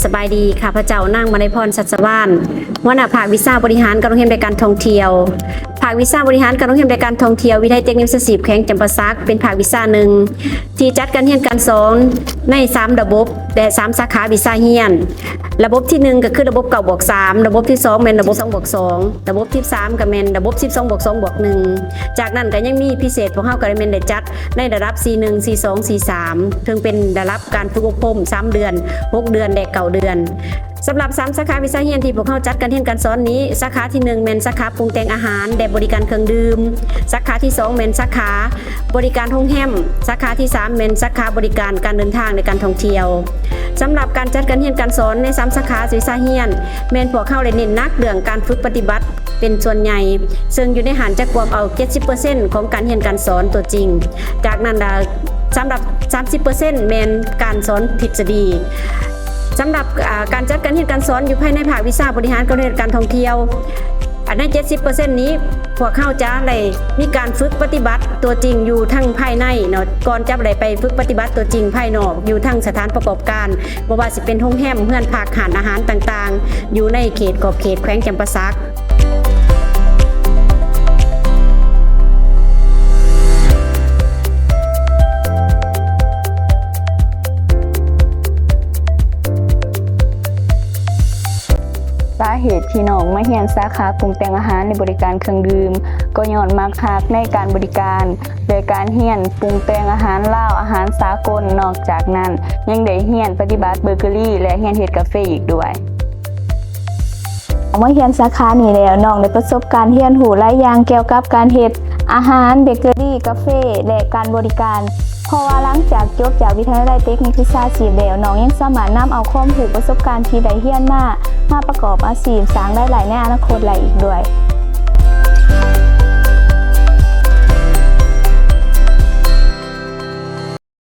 ສະບາຍດີ, ຂ້າພະເຈົ້າ ນາງ ມະໄນພອນ ສັດສະຫວານ ຫົວໜ້າພາກວິຊາບໍລິຫານການໂຮງແຮມ ແລະ ການທ່ອງທ່ຽວ. ພາກວິຊາບໍລິຫານການໂຮງແຮມ ແລະ ການທ່ອງທ່ຽວ ວິທະຍາໄລເຕັກນິກວິຊາຊີບແຂວງຈຳປາສັກ ເປັນພາກວິຊາໜຶ່ງທີ່ຈັດການຮຽນການສອນໃນສາມລະບົບ ແລະ ສາມສາຂາວິຊາຮຽນ. ລະບົບທີໜຶ່ງກໍຄືລະບົບເກົ້າບວກສາມ, ລະບົບທີສອງແມ່ນລະບົບສອງບວກສອງ, ລະບົບທີສາມກໍແມ່ນລະບົບສິບສອງບວກສອງບວກໜຶ່ງ. ຈາກນັ້ນກໍຍັງມີພິເສດ, ພວກເຮົາກໍໄດ້ແມ່ນໄດ້ຈັດໃນລະດັບຊີໜຶ່ງ, ຊີສອງ, ຊີສາມ ເຊິ່ງເປັນລະດັບການຝຶກອົບຮົມສາມເດືອນ, ຫົກເດືອນ ແລະ ເກົ້າເດືອນ. ສຳລັບສາມສາຂາວິຊາຮຽນທີ່ພວກເຮົາຈັດການຮຽນການສອນນີ້, ສາຂາທີໜຶ່ງແມ່ນສາຂາປຸງແຕ່ງອາຫານ ແລະ ບໍລິການເຄື່ອງດື່ມ, ສາຂາທີສອງແມ່ນສາຂາບໍລິການໂຮງແຮມ, ສາຂາທີສາມແມ່ນສາຂາບໍລິການການເດີນທາງ ແລະ ການທ່ອງທ່ຽວ. ສຳລັບການຈັດການຮຽນການສອນໃນສາມສາຂາວິຊາຮຽນ, ແມ່ນພວກເຮົາໄດ້ເນັ້ນໜັກເລື່ອງການຝຶກປະຕິບັດ ເປັນສ່ວນໃຫຍ່, ເຊິ່ງຢູ່ໃນຫັ້ນຈະກວມເອົາເຈັດສິບເປີເຊັນຂອງການຮຽນການສອນຕົວຈິງ. ຈາກນັ້ນລະ ສຳລັບສາມສິບເປີເຊັນແມ່ນການສອນທິດສະດີ. ສຳລັບ ອາ ການຈັດການຮຽນການສອນຢູ່ພາຍໃນພາກວິຊາບໍລິຫານການເງິນການທ່ອງທ່ຽວ, ອາ ໃນເຈັດສິບເປີເຊັນນີ້ ພວກເຮົາຈະໄດ້ມີການຝຶກປະຕິບັດຕົວຈິງຢູ່ທັງພາຍໃນເນາະ, ກ່ອນຈະໄດ້ໄປຝຶກປະຕິບັດຕົວຈິງພາຍນອກ ຢູ່ທັງສະຖານປະກອບການ ບໍ່ວ່າຊິເປັນໂຮງແຮມ, ເຮືອນພັກ, ຮ້ານອາຫານຕ່າງໆ ຢູ່ໃນເຂດຂອບເຂດແຂວງຈຳປາສັກ. ສາເຫດທີ່ນ້ອງມາຮຽນສາຂາປຸງແຕ່ງອາຫານ ແລະ ບໍລິການເຄື່ອງດື່ມ ກໍຍ້ອນມັກຮັກໃນການບໍລິການ ແລະ ການຮຽນປຸງແຕ່ງອາຫານລາວ, ອາຫານສາກົນ. ນອກຈາກນັ້ນ ຍັງໄດ້ຮຽນປະຕິບັດເບເກີຣີ ແລະ ຮຽນເຮັດກາເຟອີກດ້ວຍ. ເຂົ້າມາຮຽນສາຂານີ້ແລ້ວ, ນ້ອງໄດ້ປະສົບການຮຽນຮູ້ຫຼາຍຢ່າງກ່ຽວກັບການເຮັດອາຫານ, ເບເກີຣີ, ກາເຟ ແລະ ການບໍລິການ, ເພາະວ່າຫຼັງຈາກຈົບຈາກວິທະຍາໄລເຕັກນິກວິຊາຊີບແລ້ວ, ນ້ອງຍັງສາມາດນຳເອົາຄວາມຮູ້ປະສົບການທີ່ໄດ້ຮຽນມາ ມາປະກອບອາຊີບ, ສ້າງລາຍໄດ້ໃນອະນາຄົດໄດ້ອີກດ້ວຍ.